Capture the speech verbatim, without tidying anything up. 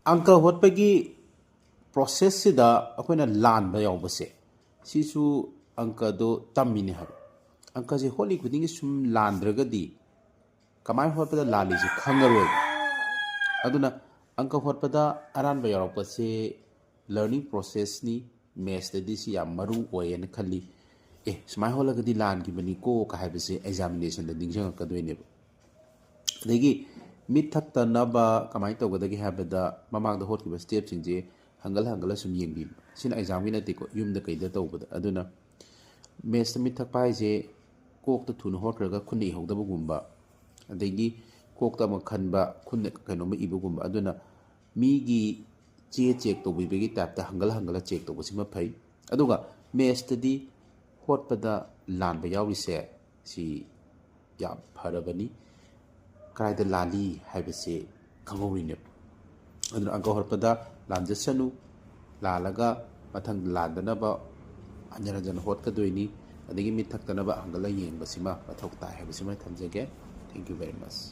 ꯑꯪꯀ ꯍꯣꯠꯄꯒꯤ ꯄ꯭ꯔꯣꯁꯦꯁꯁꯤꯗ ꯑꯩꯈꯣꯏꯅ ꯂꯥꯟꯕ ꯌꯥꯎꯕꯁꯦ, ꯁꯤꯁꯨ ꯑꯪꯀꯗꯣ ꯇꯝꯃꯤꯅꯦ ꯍꯥꯏꯕ꯫ ꯑꯪꯀꯁꯦ ꯍꯣꯠꯂꯤ ꯈꯨꯗꯤꯡꯒꯤ ꯁꯨꯝ ꯂꯥꯟꯗ꯭ꯔꯒꯗꯤ ꯀꯃꯥꯏꯅ ꯍꯣꯠꯄꯗ ꯂꯥꯜꯂꯤꯁꯦ ꯈꯪꯉꯔꯣꯏ꯫ ꯑꯗꯨꯅ ꯑꯪꯀ ꯍꯣꯠꯄꯗ ꯑꯔꯥꯟꯕ ꯌꯥꯎꯔꯛꯄꯁꯦ ꯂꯔꯅꯤꯡ ꯄ꯭ꯔꯣꯁꯦꯁꯅꯤ꯫ ꯃꯦꯠꯁꯇꯗꯤ ꯁꯤ ꯌꯥꯝ ꯃꯔꯨ ꯑꯣꯏꯌꯦꯅ ꯈꯜꯂꯤ꯫ ꯑꯦ, ꯁꯨꯃꯥꯏꯅ ꯍꯣꯠꯂꯒꯗꯤ ꯂꯥꯟꯈꯤꯕꯅꯤꯀꯣ ꯀ ꯍꯥꯏꯕꯁꯦ ꯑꯦꯛꯖꯥꯃꯤꯅꯦꯁꯟꯗ ꯅꯤꯡꯁꯤꯡꯉꯛꯀꯗꯣꯏꯅꯦꯕ꯫ ꯑꯗꯒꯤ ꯃꯤꯠ ꯊꯛꯇꯅꯕ ꯀꯃꯥꯏꯅ ꯇꯧꯒꯗꯒꯦ ꯍꯥꯏꯕꯗ, ꯃꯃꯥꯡꯗ ꯍꯣꯠꯈꯤꯕ ꯁ꯭ꯇꯦꯞꯁꯤꯡꯁꯦ ꯍꯪꯒꯠ ꯍꯪꯒꯠꯂ ꯁꯨꯝ ꯌꯦꯡꯕꯤꯕ꯫ ꯁꯤꯅ ꯑꯦꯛꯖꯥꯝꯒꯤ ꯅꯠꯇꯦꯀꯣ, ꯌꯨꯝꯗ ꯀꯩꯗ ꯇꯧꯕꯗ꯫ ꯑꯗꯨꯅ ꯃꯦꯠꯁꯇ ꯃꯤꯠ ꯊꯛꯄ ꯍꯥꯏꯁꯦ ꯀꯣꯛꯇ ꯊꯨꯅ ꯍꯣꯠꯈ꯭ꯔꯒ ꯈꯨꯠꯅ ꯏꯍꯧꯗꯕꯒꯨꯝꯕ, ꯑꯗꯒꯤ ꯀꯣꯛꯇ ꯑꯃ ꯈꯟꯕ, ꯈꯨꯠꯅ ꯀꯩꯅꯣꯝꯃ ꯏꯕꯒꯨꯝꯕ꯫ ꯑꯗꯨꯅ ꯃꯤꯒꯤ ꯆꯦ ꯆꯦꯛ ꯇꯧꯕꯤꯕꯒꯤ ꯇꯥꯏꯞꯇ ꯍꯪꯒꯠ ꯍꯪꯒꯠꯂ ꯆꯦꯛ ꯇꯧꯕꯁꯤꯃ ꯐꯩ꯫ ꯑꯗꯨꯒ ꯃꯦꯠꯁꯇꯗꯤ ꯍꯣꯠꯄꯗ ꯂꯥꯟꯕ ꯌꯥꯎꯔꯤꯁꯦ ꯁꯤ ꯌꯥꯝ ꯐꯔꯕꯅꯤ꯫ ꯀꯗꯥꯏꯗ ꯂꯥꯜꯂꯤ ꯍꯥꯏꯕꯁꯦ ꯈꯪꯍꯧꯔꯤꯅꯦꯕ꯫ ꯑꯗꯨꯅ ꯑꯪꯀ ꯍꯣꯠꯄꯗ ꯂꯥꯟꯖꯁꯅꯨ, ꯂꯥꯜꯂꯒ ꯃꯊꯪ ꯂꯥꯟꯗꯅꯕ ꯍꯟꯖꯟ ꯍꯟꯖꯟ ꯍꯣꯠꯀꯗꯣꯏꯅꯤ꯫ ꯑꯗꯒꯤ ꯃꯤꯠ ꯊꯛꯇꯅꯕ ꯍꯪꯒꯠꯂ ꯌꯦꯡꯕꯁꯤꯃ ꯃꯊꯧ ꯇꯥꯏ ꯍꯥꯏꯕꯁꯤꯃ ꯊꯝꯖꯒꯦ꯫ Thank you very much꯫